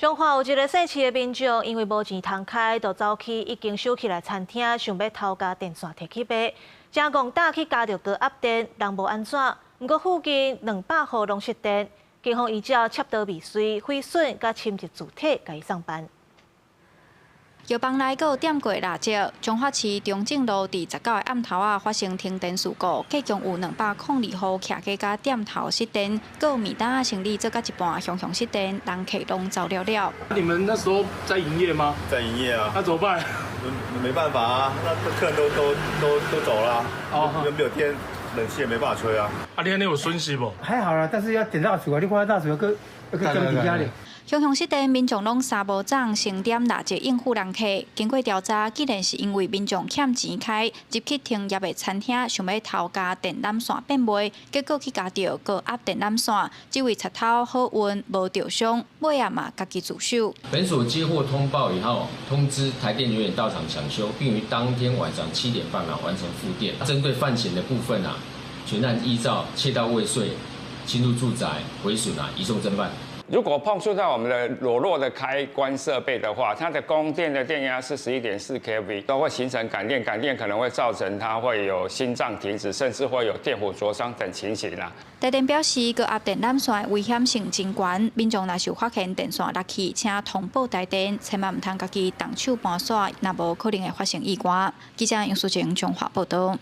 彰化有一个細市的民眾，因為無錢通開，就走去已經收起來餐廳，想欲偷共電線提去賣，誠戇膽去共著高壓電，人無按怎，毋過附近200戶攏失電，警方依照竊盜未遂、毀損佮侵入住體，共伊送辦。藥房內閣有點過蠟燭，彰化市中正路佇19個暗頭仔發生停電事故，計共有202戶徛家佮店頭失電，閣有麵檔仔生理做到一半，雄雄失電，人客攏走了了。你們那時候在營業嗎？在營業啊。那怎麼辦？沒辦法啊，那客人都走了，哦，又沒有電，冷氣也沒辦法吹啊。啊，你按呢有損失無？還好啦，但是要點蠟燭啊，你看蠟燭閣閣裝佇遐咧。雄雄失電，民眾攏衫無長，先點蠟燭應付人客。經過調查，竟然是因為民眾欠錢開入去停業的餐廳，想欲偷共電纜線變賣，結果去共著高壓電纜線。這位賊偷好運無著傷，尾仔嘛家己自首。本所接獲通報以後，通知台電人員到場搶修，並於當天晚上7點半啊完成復電。針對犯嫌的部分啊，全案依照竊盜未遂、侵入住宅毀損啊，移送偵辦。如果碰觸到我們的裸露的開關設備的話，它的供電的電壓是11.4 kV，都會形成感電，感電可能會造成它會有心臟停止，甚至會有電弧灼傷等情形啦。台電表示，高壓電纜線危險性真懸，民眾若是有發現電線落去，請通報台電，千萬毋通家己動手搬線，若無可能會發生意外。記者楊淑靜彰化報道。